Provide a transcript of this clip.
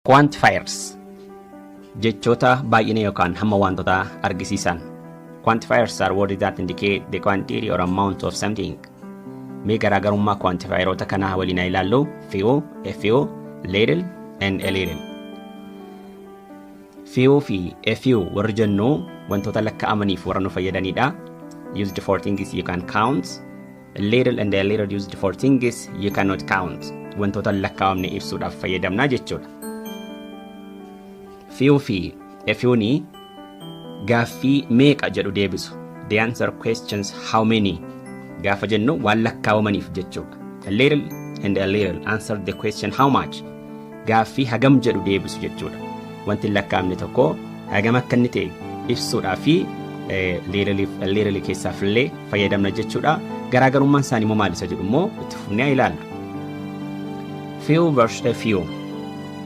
Quantifiers, jechoota baay'ina yookaan hamma wantoota argisiisan. Quantifiers are words that indicate the quantity or amount of something. Mee garaagarummaa quantifieroota kanaa waliin haa ilaallu: few, a few, little and a little. Few fi a few warri jennu wantoota lakkaa'amaniif warra nu fayyadanidha. Used for things you can count. A little and a little used for things you cannot count. Wantoota lakkaa'amne ibsuudhaaf fayyadamna jechuudha. Few fi a fewni gaaffii meeqa jedhu deebisu. They answer questions "how many" gaafa jennu waan lakkaa'amaniif jechuudha. A little and a little answer the question "how much". Gaaffii hagam jedhu deebisu jechuudha. Wanti hin lakkaa'amne tokko hagam akka inni ta'e ibsuudhaa fi little keessaaf illee fayyadamna jechuudha. Garaagarummaan isaanii immoo maal isa jedhu immoo itti fufnee haa ilaallu. Few versus a few.